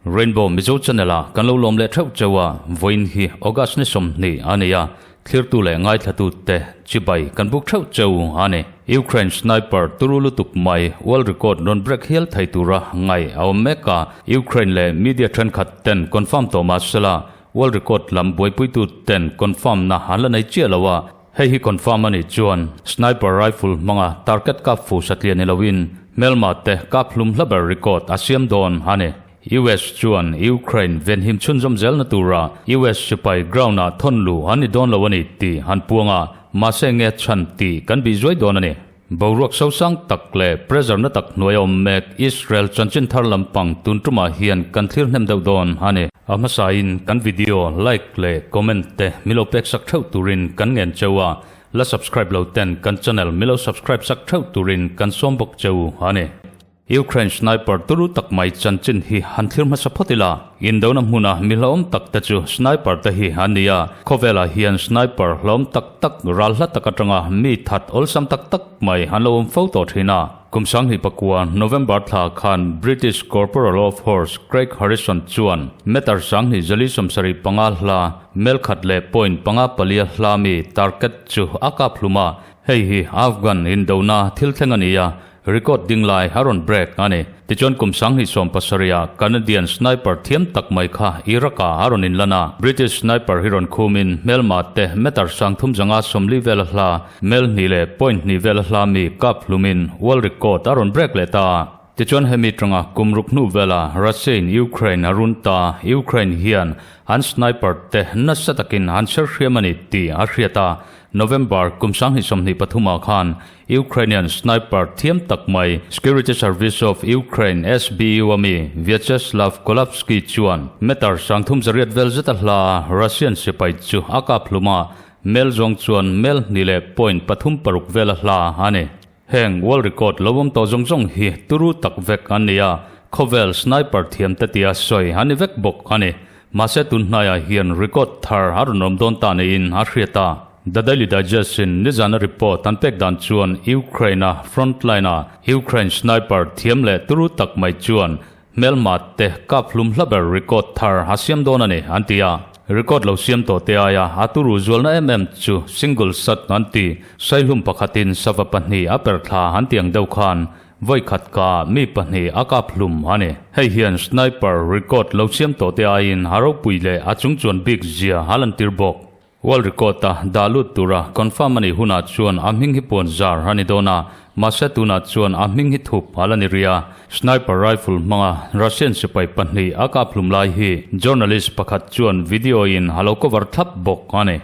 Rainbow Mizo Channel a kan lo lawm leh theuh cheu a, vawiin hi August ni 20 a ni a, thlirtu leh ngaithlatu te chibai kan buk theuh cheu a ni. Ukraine sniper turu lutuk mai world record rawn break hial thei tura ngai a awm mek a, Ukraine leh media thenkhat ten confirm tawh mah sela world record lam buaipuitu ten confirm na an la nei chiah lo a, Hei hi confirm a nih chuan sniper rifle hmanga target kap fu satliah ni loin hmelma te kap hlum hla ber record a siam dawn a ni. US chuan Ukraine venhim chhunzawm zelna tura US sipai ground ah thawn luh an ni dawn lo a ni tih an puang a, mahse nge chhan tih kan bih zuai dawn a ni. Boruak sosang tak leh pressure na tak hnuai a awm mek Israel chanchin thar lampang tun tumah hian kan thlir hnem deuh dawn a ni. A hmasain kan video like leh comment te milo pek sak theuh turin kan ngen cheu a, la subscribe lo ten kan channel milo subscribe sak theuh turin kan sawm bawk cheu a ni. Ukraine sniper turu tak mai chanchin hi han thlir hmasa phawt ila, indona hmuna mi hlauhawm tak te chu sniper te hi an ni a, khawvelah hian sniper hlauhawm tak tak ral hla tak atanga mi that awlsam tak tak mai an lo awm fo tawh thin a. Kum 2009 November thla khan British Corporal of Horse Craig Harrison chuan meter 2075 hla mel khat leh point panga palia hla mi target chu a kap hlum a, hei hi Afghan indona thil thleng a ni a, Record ding lai a rawn break a ni. Tichuan kum 2017 ah Canadian sniper thiam tak mai kha Iraq ah a rawn inlan a. British sniper hi rawn khumin hmelma te meter 340 vel a hla, mel hnih leh point hnih vel a hla mi kap hlumin world record a rawn break leh ta. Tichuan hemi tanga kum ruk hnu vela Russia in Ukraine a run ta. Ukraine hian an sniper te nasa takin an ser hriam a ni tih a hriat a. November kum 2023 ah khan Ukrainian sniper thiam tak mai Security Service of Ukraine, SBU, a mi Vyacheslav Kolavsky chuan meter 380 vel zeta hla Russian sipai chu a kap hlum a, mel zawng chuan mel hnih leh point pathum paruk vela hla a ni. Heng world record lo awm tawh zawng zawng hi turu tak vek an ni a, khawvel sniper thiam te tia sawi an ni vek bawk a ni. Mahse tun hnaiah hian record thar a rawn awm dawn ta niin a hriat a. The Daily Digest in nizana report an pek dan chuan Ukraine a frontline a Ukraine sniper thiam leh turu tak mai chuan hmelma te kap hlum hla ber record thar a siam dawn a ni an ti a. Record lo siam tawh te aia a turu zualna em em chu single shot an ti. Saihlum pakhatin sava pahnih a per thla an ti ang deuh khan vawi khat ka mi pahnih a kap hlum a ni. Hei hian sniper record lo siam tawh te aiin a ropui leh a chungchuan bik zia a lantir bawk. World record a dah lut tura confirm a nih hunah chuan a hming hi puan zar a ni dawn a, mahse tunah chuan a hming hi thup a la ni rih a. Sniper rifle hmanga Russian sipai pahnih a kap hlum lai hi journalist pakhat chuan video in a lo cover thlap bawk a ni.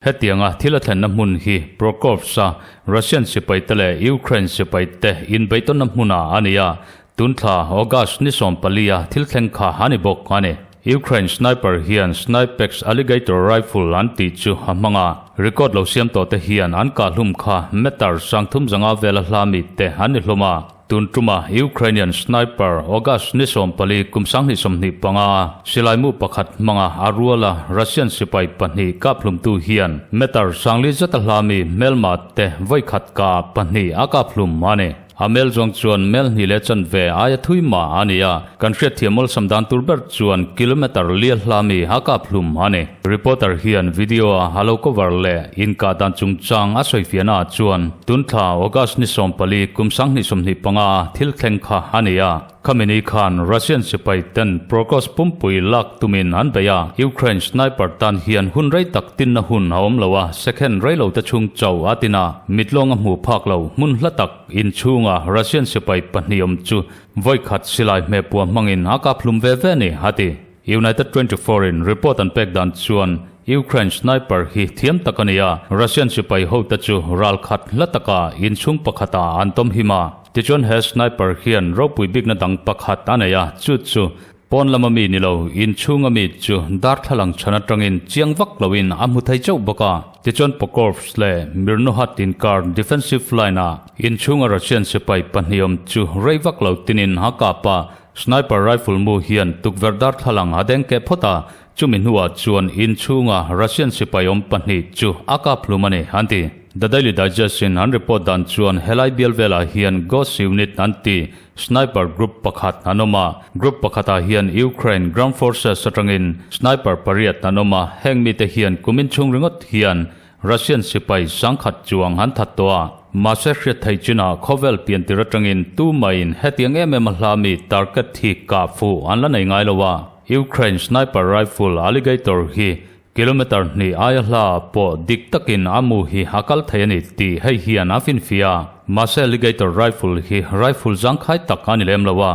Hetianga thil a thlenna hmun hi Prokofsk-a Russian sipai te leh Ukraine sipai te inbeihtawnna hmunah a ni a, tun thla August ni 14 a thil thleng kha a ni bawk a ni. Ukraine sniper hian Snipex Alligator rifle an tih chu a hmang a, record lo siam tawh te hian an kah hlum kha meter 350 vela hla mi te an ni hlawm a. Tun tuma Ukrainian sniper August ni 14 kum 2025 silai mu pakhat hmanga a ruala Russian sipai pahnih kap hlumtu hian meter 400 zeta hla mi hmelma te vawi khat kah pahnih a kap hlum a ni. A mel zawng chuan mel hnih leh chanve aia thui mah a ni a, kan hriatthiam awlsam dan tur ber chuan kilometer lia hla mi a kap hlum a ni. Reporter hian video a a lo cover leh inkah dan chungchang a sawifiahna ah chuan tun thla August ni 14 kum 2025 a thil thleng kha a ni a. Khami ni khan Russian sipai ten Prokos pumpui lak tumin an bei a, Ukraine sniper tan hian hun rei tak tinna hun a awm lo a, second rei lo te chhung chauh a tin a, mitlawng a hmuh phak lo hmun hla tak inchhunga Russian sipai pahnih awm chu vawi khat silai hmehpua hmangin a kap hlum ve ve ni, a ti. United 24 in report an pek dan chuan Ukraine sniper hi thiam tak a ni a, Russian sipai hote chu ral khat hla taka inchhung pakhatah an tawm him a. Tichuan he sniper hian ropui bikna dang pakhat a nei a, chu chu pawn lama mi ni lo, inchhunga mi chu darthlalang chhan atangin chiang vak loin a hmu thei chauh bawk a. Tichuan Pokrovsk leh Mirnohad inkar defensive line-ah inchhunga Russian sipai pahnih awm chu rei vak lo tinin a kap a. Sniper rifle mu hian tukverh darthlalang a deng keh phawt a, chumi hnuah chuan inchhunga Russian sipai awm pahnih chu a kap hlum a ni, an ti. The Daily Digest in an report dan chuan helai bial velah hian Ghost Unit an ti sniper group pakhat an awm a, group pakhatah hian Ukraine ground forces atangin sniper pariat an awm a, heng mite hian kumin chhung ringawt hian Russian sipai sangkhat chuang an that tawh a, mahse hriat theih chinah khawvel piantir atangin tumaiin hetiang em em a hla mi target hi kah fuh an la nei ngai lo a, Ukraine sniper rifle Alligator hi kilometer hnih aia hla pawh dik takin a mu hi a kal thei a ni tih hei hian a finfiah a, mahse Alligator rifle hi rifle zangkhai tak a ni lem lo a,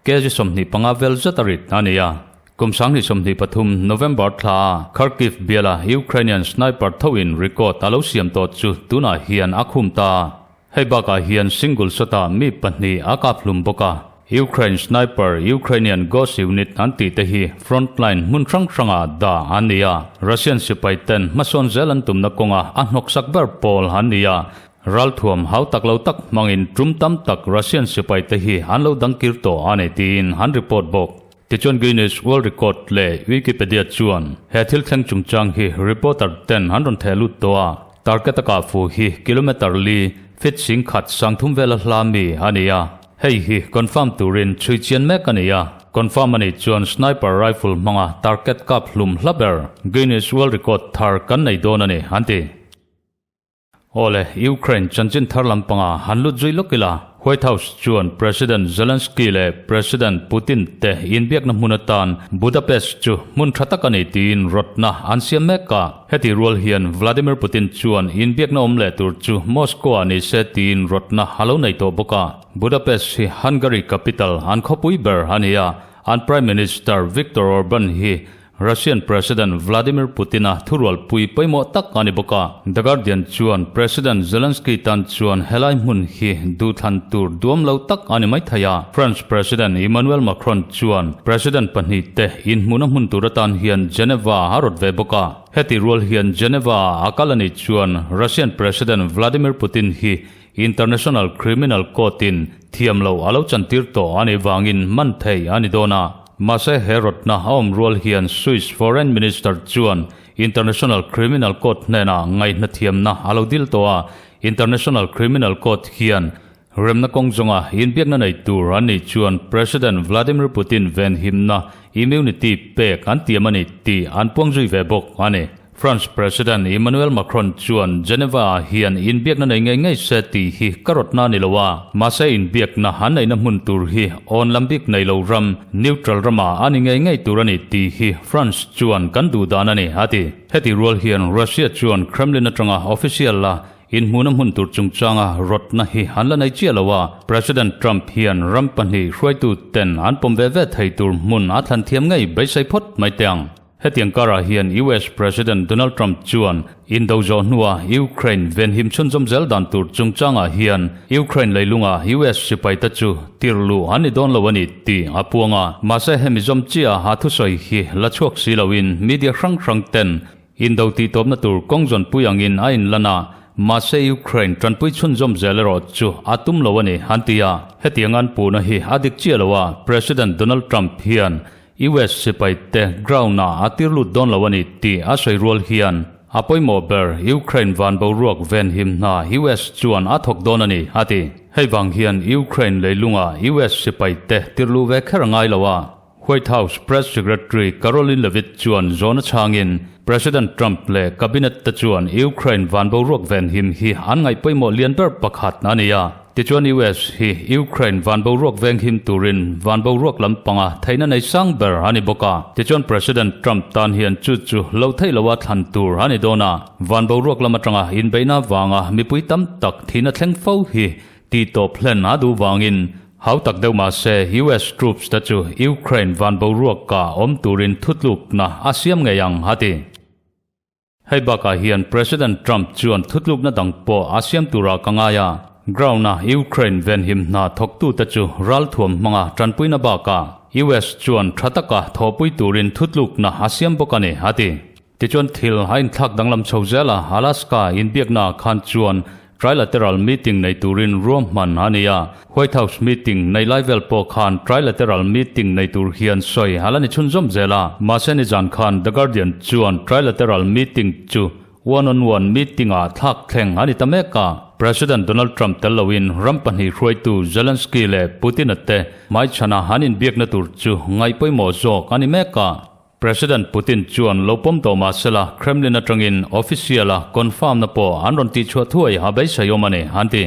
kg 25 vel zet a rit a ni a. Kum 2023 November thla a Kharkiv biala Ukrainian sniper thoin record a lo siam tawh chu tunah hian a khum ta. Hei bakah hian single shot ah mi pahnih a kap hlum bawk a. Ukraine sniper Ukrainian Ghost Unit an tih te hi frontline hmun hrang hrangah dah an ni a. Russian sipai ten hmasawn zel an tumna kawnga a hnawksak ber pawl an ni a. Ralthuam hau tak lo tak hmangin tum tam tak Russian sipai te hi an lo dangkir tawh a ni tiin an report bawk. Tichuan Guinness World Record leh Wikipedia chuan he thil thleng chungchang hi reporter ten an rawn theh lut tawh a, target a kah fu hi kilometer li, feet 10,000 sangthum vela hla mi a ni a, hei hi confirm turin chhui chian mek a ni a, confirm a nih chuan sniper rifle hmanga target kap hlum hla ber Guinness World Record thar kan nei dawn a ni, an ti. Awle, Ukraine chanchin thar lampanga han lut zui lawk ila, White House chuan President Zelensky leh President Putin te inbiakna hmun atan Budapest chu hmun tha tak a ni tiin rawtna an siam mek a. Heti rual hian Vladimir Putin chuan inbiakna awm leh tur chu Moscow-ah ni se tiin rawtna a lo nei tawh bawk a. Budapest hi Hungary capital an khawpui ber a ni a, an Prime Minister Viktor Orban hi Russian President Vladimir Putin-a thurualpui pawimawh tak a ni bawk a. The Guardian chuan President Zelensky tan chuan helai hmun hi duhthlan tur duam lo tak a ni mai thei a. France President Emmanuel Macron chuan President pahnih te inhmuhna hmun tur atan hian Geneva a rawt ve bawk a. Heti rual hian Geneva-a a kal a nih chuan Russian President Vladimir Putin hi International Criminal Court-in thiam lo a lo chantir tawh a nih vangin man thei a ni dawn a. Mahse he rawtna a awm rual hian Swiss Foreign Minister chuan International Criminal Court hnenah ngaihna thiamna a lo dil tawh a, International Criminal Court hian remna kawng zawnga inbiakna nei tur an nih chuan President Vladimir Putin venhimna immunity pek an tiam a ni tih an puang zui ve bawk a ni. France President Emmanuel Macron chuan Geneva-ah hian inbiakna nei ngei ngei se tih hi ka rawtna a ni lo a, mahse inbiakna an neihna hmun tur hi awn lam bik nei lo ram, neutral ramah a ni ngei ngei tur a ni tih hi France chuan kan duh dan a ni, a ti. Heti rual hian Russia chuan Kremlin atanga official la inhmuhna hmun tur chungchanga rawtna hi an la nei chiah lo a, President Trump hian ram pahnih hruaitu ten an pawm ve ve thei tur hmun a thlan thiam ngei beisei phawt mai teh ang. Hetiang karah hian US President Donald Trump chuan indo zawh hnua Ukraine venhim chhunzawm zel dan tur chungchangah hian Ukraine leilunga US sipaite chu tirhluh an ni dawn lo a ni tih a puang a. Mahse hemi zawm chiah a thusawi hi la chhuak si loin media hrang hrang ten indo tihtawpna tur kawng zawnpui angin a inlan a, mahse Ukraine tanpui chhunzawm zel erawh chu a tum lo a ni an ti a. Hetiang an puhna hi a dik chiah lo a, President Donald Trump hian US sipai te ground ah a tir lut dawn lo a ni tih a sawi rual hian a pawimawh ber Ukraine van boruak venhim hna US chuan a thawk dawn a ni, a ti. Hei vang hian Ukraine leilungah US sipai te tir luh ve kher a ngai lo a. White House Press Secretary Karoline Leavitt chuan zawhna chhangin President Trump leh Cabinet te chuan Ukraine van boruak venhim hi an ngaih pawimawh lian ber pakhat a ni a. Tichuan US hi Ukraine van boruak venghim turin van boruak lampanga theihna nei sang ber a ni bawk a. Tichuan President Trump tan hian chu chu lo theih loha thlan tur a ni dawn a. Van boruak lam atanga inbeihna vanga mipui tam tak thihna thleng fo hi tih tawp hlen a duh vangin hau tak deuh mah se US troops te chu Ukraine van boruaka awm turin thutlukna a siam ngei ang a ti. Hei bakah hian President Trump chuan thutlukna dang pawh a siam turah ka ngai a, ground-a Ukraine venhim hna thawktute chu ralthuam hmanga tanpuina bakah US chuan tha taka thawhpui turin thutlukna a siam bawk a ni, a ti. Tichuan thil a inthlak danglam chho zel a, Alaska inbiaknaah khan chuan. Trilateral meeting nei turin ruahman a ni a. White House meeting nei lai vel pawh khan trilateral meeting nei tur hian sawi a la ni chhunzawm zel a. Mahse nizan khan The Guardian chuan trilateral meeting chu one-on-one meeting-ah thlak thleng a ni ta mek a. President Donald Trump tel loin ram pahnih hruaitu Zelensky leh Putin-a te hmaichhana an inbiakna tur chu ngaih pawimawh zawk a ni mek a. President Putin chuan lo pawm tawh mah sela Kremlin atangin official-a confirm-na pawh an rawn tihchhuah thuai a beisei awm a ni, an ti.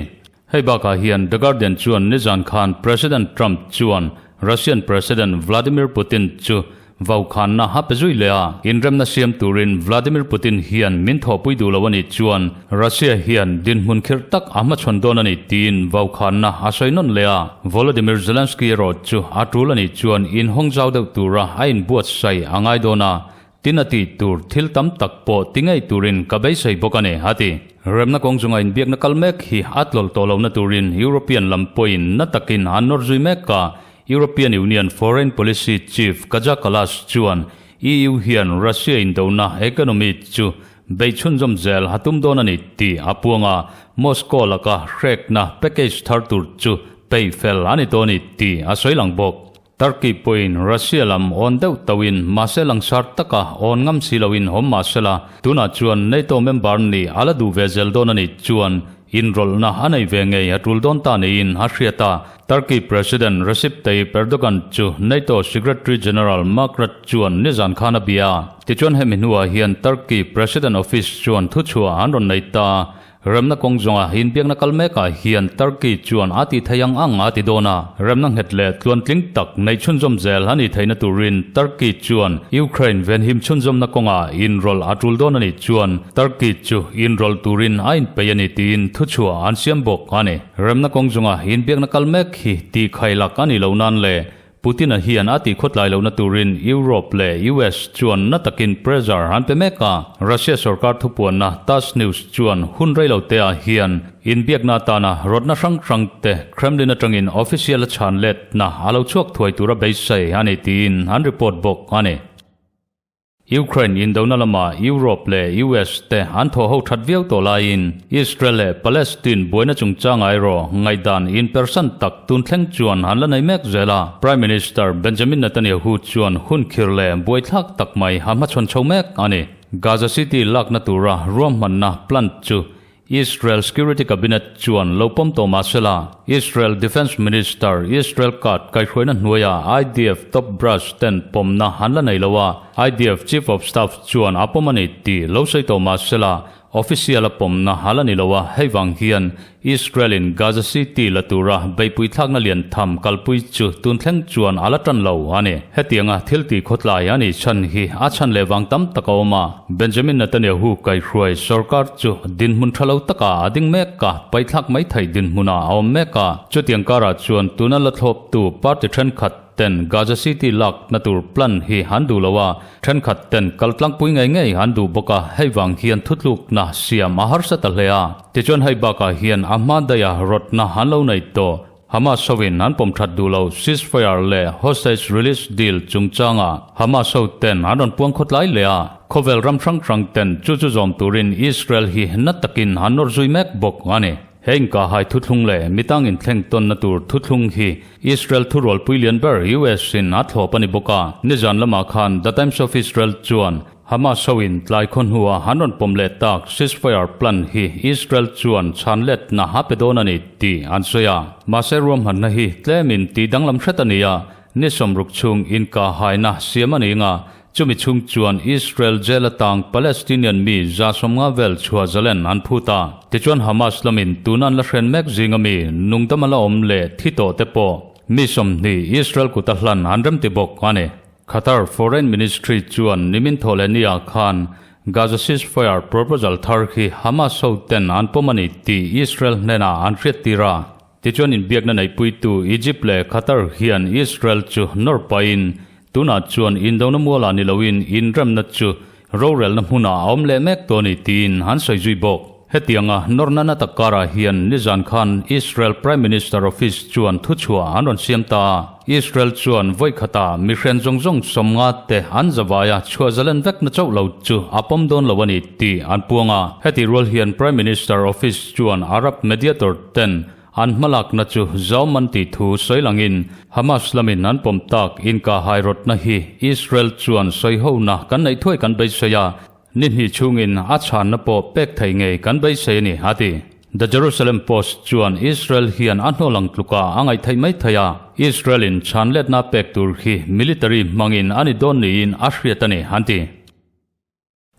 Hei bakah hian The Guardian chuan nizan khan President Trump chuan Russian President Vladimir Putin chu vaukhanna a pe zui leh a, inremna siam turin Vladimir Putin hian min thawhpui duh lo a nih chuan Russia hian dinhmun khirh tak a hmachhawn dawn a ni tiin vaukhanna a sawi nawn leh a. Volodymyr Zelensky erawh chu a tul a nih chuan inhawng zau deuh tura a inbuatsaih a ngai dawn a, tin a tih tur thil tam tak pawh ti ngei turin ka beisei bawk a ni, a ti. Remna kawng chunga inbiakna kal mek hi a tlawlh tawh lohna turin European lam pawhin na takin an nawr zui mek a, European Union Foreign Policy Chief Kaja Kallas chuan EU hian Russia indona economy chu Bei chhunzawm zel a tum dawn a ni tih a puang a, Moscow laka hrekna package thar tur chu peih fel a ni tawh a ni tih a sawi lang bawk. Turkey pawhin Russia lam awn deuh tauhin mahse langsar taka awn ngam si loin awm mah sela, tunah chuan NATO member nih a la duh ve zel dawn a nih chuan inrawlhna a nei ve ngei a tul dawn ta niin a hriat a. Turkey President Recep Tayyip Erdogan chu NATO Secretary General Mark Rutte chuan nizan khan a bia a. Tichuan hemi hnuah hian Turkey President Office chuan thuchhuah an rawn nei ta a. Remna kawng zawnga inbiakna kal mekah hian Turkey chuan a tih theih ang ang a ti dawn a. Remna nghet leh tluantling tak neih chhunzawm zel a nih theihna turin Turkey chuan Ukraine venhim chhunzawmna kawngah inrawlh a tul dawn a nih chuan Turkey chu inrawlh turin a inpeih a ni tiin thuchhuah an siam bawk a ni. Remna kawng zunga inbiakna kal mek hi tih khailak a nih loh nan leh Putin-a hian a tih khawtlai lohna turin Europe leh US chuan na takin pressure an pe mek a. Russia sorkar thupuanna Tass News chuan hun rei lo teah hian inbiakna atana rawtna hrang hrang te Kremlin atangin official a chhan letna a lo chhuak thuai tura beisei a ni tiin an report bawk a ni. Ukraine indona lama Europe leh US te an thawh ho that viau tawh laiin Israel leh Palestine buaina chungchanga erawh ngaihdan inpersan tak tun thleng chuan an la nei mek zel a. Prime Minister Benjamin Netanyahu chuan hun khir leh buaithlak tak mai a hmachhawn chho mek a ni. Gaza City lakna tura ruahmanna plan chu Israel Security Cabinet chuan lo pawm tawh mah sela, Israel Defence Minister Israel Katz kaihhruaina hnuaia IDF top brass ten pawmna an la nei lo a, IDF Chief of Staff chuan a pawm a ni tih lo sawi tawh mah sela, official a pawmna a la ni lo a, hei vang hian Israel in Gaza City la tura beihpui thlakna lian tham kalpui chu tun thleng chuan a la tan lo a ni. Hetianga thil tih khawtlai a nih chhan hi a chhan leh vang tam tak a awm a. Benjamin Netanyahu kaihruai sorkar chu dinhmun tha lo takah a ding mek a, paihthlak mai thei dinhmunah a awm mek a. Chutiang karah chuan tuna la thlawptu party thenkhat ten Gaza City lakna tur plan hi an duh lo a, thenkhat ten kaltlangpui ngei ngei an duh bawk a, hei vang hian thutlukna siam a harsa ta hle a. Tichuan hei bakah hian a hma daiha rawtna an lo nei tawh. Hamas hoin an pawm that duh lo ceasefire leh hostage release deal chungchangah Hamas ho ten an rawn puang khawtlai leh a, khawvel ram hrang hrang ten chu chu zawm turin Israel hi na takin an nawr zui mek bawk a ni. He inkahhai thuthlung leh mitang inthleng tawnna tur thuthlung hi Israel thurualpui lian ber US in a thlawp a ni bawk a, nizan lamah khan The Times of Israel chuan Hamas hoin tlai khaw hnua an rawn pawm leh tak ceasefire plan hi Israel chuan chhan letna a pe dawn a ni tih an sawi a. Mahse ruahmanna hi tlemin tih danglam hret a ni a, ni sawmruk chhung inkahhaina siam a ni nga, chumi chhung chuan Israel jail atang Palestinian mi 150 vel chhuah zalen an phut a. Tichuan Hamas lamin tuna an la hren mek zinga mi nungdam a la awm leh thi tawh te pawh mi 20 Israel kuta hlan an remti bawk a ni. Qatar Foreign Ministry chuan nimin thawhlehniah khan Gaza ceasefire proposal thar hi Hamas ho ten an pawm a ni tih Israel hnenah an hriattir a. Tichuan inbiakna neihpuitu Egypt leh Qatar hian Israel chu nawr pahin tunah chuan indona mualah ni loin inremna chu rorelna hmunah a awm leh mek tawh a ni tiin an sawi zui bawk. Hetianga nawrna na tak karah hian nizan khan Israel Prime Minister Office chuan thuchhuah an rawn siam ta a. Israel chuan vawi khatah mihren zawng zawng 50 te an zavaia chhuah zalen vekna chauh lo chu a pawm dawn lo a ni tih an puang a. Heti rual hian Prime Minister Office chuan Arab mediator ten an hmalakna chu zawm an tih thu sawi langin Hamas lamin an pawm tak inkahhai rawtna hi Israel chuan sawihona kan neih thuai kan beisei a, Ni hnih chhungin a chhanna pawh pek thei ngei kan beisei a ni, a ti. The Jerusalem Post chuan Israel hian a hnawlang tluka a ngaih theih mai thei a, Israel-in chhanletna pek tur hi military hmangin a ni dawn niin a hriat a ni, an ti.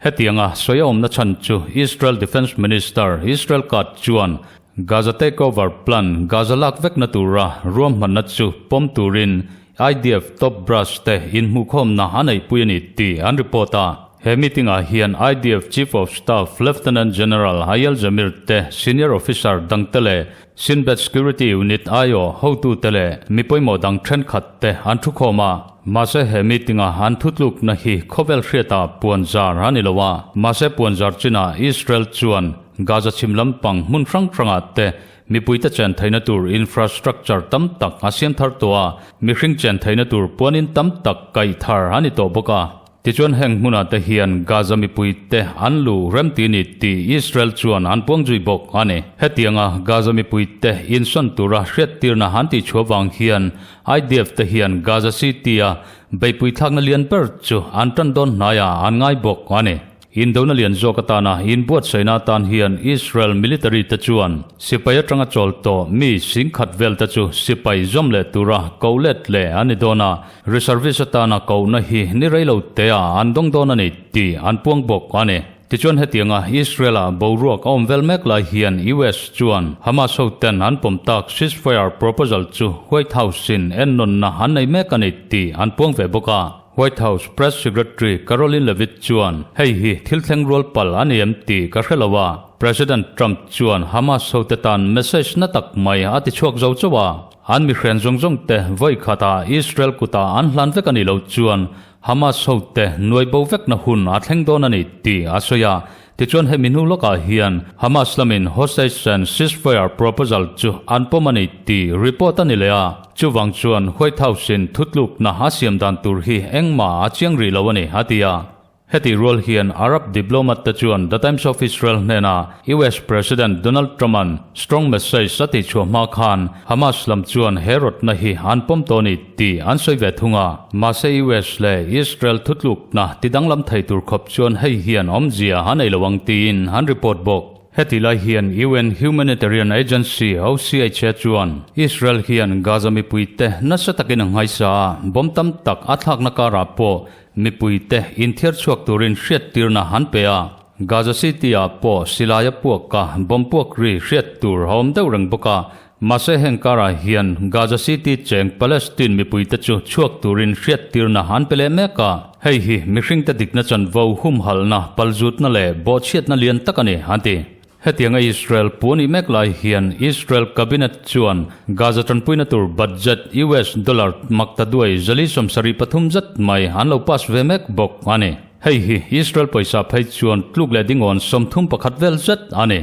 Hetianga sawi a awmna chhan chu Israel Defence Minister Israel Katz chuan Gaza takeover plan, Gaza lak vekna tura ruahmanna chu pawm turin IDF top brass te inhmuhkhawmna a neihpui a ni tih an report a. He meeting ah hian IDF Chief of Staff Lieutenant General Eyal Zamir te, senior officer dangte leh Shin Bet Security Unit aiawh hotute leh mi pawimawh dang thenkhat te an thukhawm a. Mahse he meeting a an thutlukna hi khawvel hriatah puanzar a ni lo a. Mahse puanzar chinah Israel chuan Gaza chhim lampang hmun hrang hrangah te Mipuite chen theihna tur infrastructure tam tak a siam thar tawh a, mihring chen theihna tur puanin tam tak kaih thar a ni tawh bawk a. Tichuan heng hmunah te hian Gaza mipuite an lu remti ni tih Israel chuan an puang zui bawk a ni. Hetianga Gaza mipuite insawn tura hriattirna an tihchhuah vang hian IDF te hian Gaza City-a beihpui thlakna lian ber chu an tan dawn hnaiah an ngai bawk a ni. Indona lian zawk atana inbuatsaihna atan hian Israel military te chuan sipai atanga chawl tawh mi singkhat vel te chu sipai zawm leh tura koh let leh a ni dawn a, reservist atana kohna hi ni rei lo tea an dawng dawn a ni tih an puang bawk a ni. Tichuan hetianga Israel-a boruak a awm vel mek lai hian US chuan Hamas hoten an pawm tak ceasefire proposal chu White House-in ennawnna an nei mek a ni tih an puang ve bawk a. White House Press Secretary Karoline Leavitt chuan, Hei hi thil thleng rual pal a ni em tih ka hre lo a, President Trump chuan Hamas hote tan message na tak mai a ti chhuak zo chauh a, an mihren zawng zawng te vawi khatah Israel kutah an hlan vek a nih loh chuan Hamas hote nuai bo vekna hun a thleng dawn a ni tih a sawi a. Tichuan hemi hnu lawkah hian Hamas lamin hostage and ceasefire proposal chu an pawm a ni tih report a ni leh a, chuvang chuan White House-in thutlukna a siam dan tur hi engmah a chiang rih lo a ni, a ti a. Heti rual hian Arab diplomat te chuan The Times of Israel hnenah US President Donald Trump-a'n strong message a tihchhuah hma khan Hamas lam chuan he rawtna hi an pawm tawh a ni tih an sawi ve thung a. Mahse US leh Israel thutlukna ti danglam thei tur khawp chuan hei hian awmzia a nei lo ang tiin an report bawk. Heti lai hian UN Humanitarian Agency, OCHA, chuan Israel hian Gaza mipuite nasa takin a nghaisa a, bomb tam tak a thlakna karah pawh mipuite inthiar chhuak turin hriattirna an pe a. Gaza City-ah pawh silai a puak a, bomb puak ri hriat tur a awm deuh reng bawk a. Mahse heng karah hian Gaza City cheng Palestine mipuite chu chhuak turin hriattirna an pe leh mek a, hei hi mihringte dikna chanvo humhalhna, palzutna leh bawhchhiatna lian tak a ni, an ti. Hetianga Israel pu a nih mek lai hian Israel Cabinet chuan Gaza tanpuina tur budget US dollar makta duai 473 zet mai an lo pass ve mek bawk a ni. Hei hi Israel pawisa phei chuan tluk leh dingawn 31 vel zet a ni.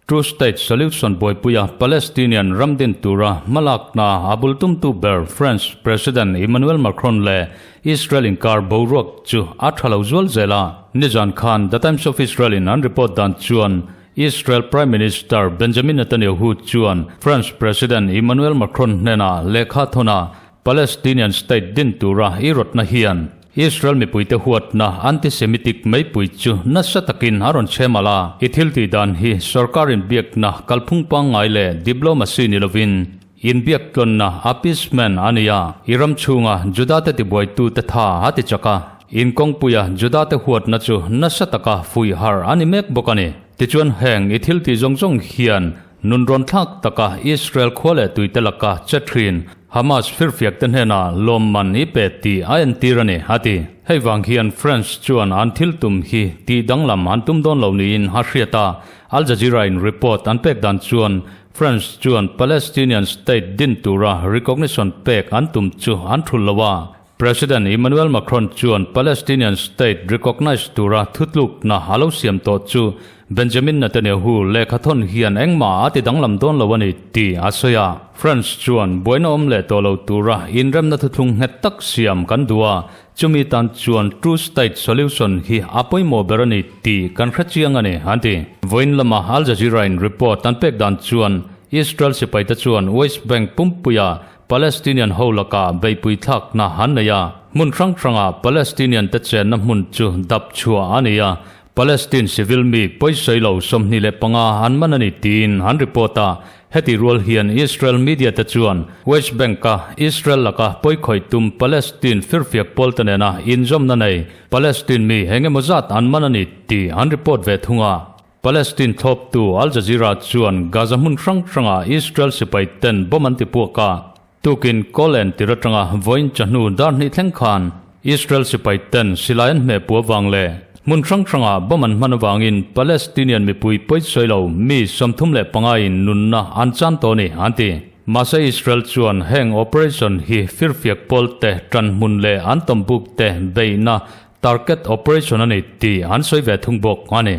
Two State Solution buaipuia Palestinian ram din tura hmalakna a bul tumtu ber France President Emmanuel Macron leh Israel inkar boruak chu a tha lo zual zel a. Nizan khan The Times of Israel in an report dan chuan Israel Prime Minister Benjamin Netanyahu chuan France President Emmanuel Macron hnenah lehkha thawn a Palestinian state din tura i rawtna hian Israel mipuite huatna anti-Semitic meipui chu nasa takin a rawn chhem alh a. I thil tih dan hi sorkar inbiakna kalphung pangngai leh diplomacy ni lovin inbiaktlawnna appeasement a ni a. I ram chhunga Judate tibuaitute tha a ti chak a, inkawngpuia Judate huatna chu nasa taka fuih harh a ni mek bawk a ni. Tichuan heng i thil tih zawng zawng hian Nun rawn thlak taka Israel khua leh tuite laka che thin Hamas firfiakte hnenah lawmman i pe tih a entir a ni, a ti. Hei vang hian France chuan an thil tum hi tih danglam an tum dawn lo niin a hriat a. Al Jazeera-in report an pek dan chuan France chuan Palestinian state din tura recognition pek an tum chu an thul lo a. President Emmanuel Macron chuan Palestinian state recognise tura thutlukna a lo siam tawh chu Benjamin Netanyahu lehkhathawn hian engmah a ti danglam dawn lo a ni tih a sawi a. France chuan buaina awm leh tawh lo tura inremna thuthlung nghet tak siam kan duh a, chumi tan chuan two state solution hi a pawimawh ber a ni tih kan hre chiang a ni, an ti. Vawiin lama Al Jazeera in report an pek dan chuan Israel sipaite chuan West Bank pumpuia Palestinian ho lakah beihpui thlakna an nei a, hmun hrang hranga Palestinian te chenna hmun chu dap chhuah a ni a, Palestine civil mi pawisawi lo 25 an man a ni tiin an report a, heti rual hian Israel media te chuan West Bank-a Israel laka pawikhawih tum Palestine firfiak pawl te nena inzawmna nei Palestine mi eng emaw zat an man a ni tih an report ve thung a. Palestine thlawptu Al Jazeera chuan Gaza hmun hrang hrangah Israel sipai ten bomb an ti puak a, tukin kawl en tir atanga vawiin chahnu dar hnih thleng khan Israel sipai ten silai an hmeh puah vang leh hmun hrang hrangah bomb an hman avangin Palestinian mipui pawisawi lo mi 35 in nunna an chan tawh a ni, an ti. Mahse Israel chuan heng operation hi firfiak pawl te tan hmun leh an tawmbuk te beihna target operation a ni tih an sawi ve thung bawk a ni.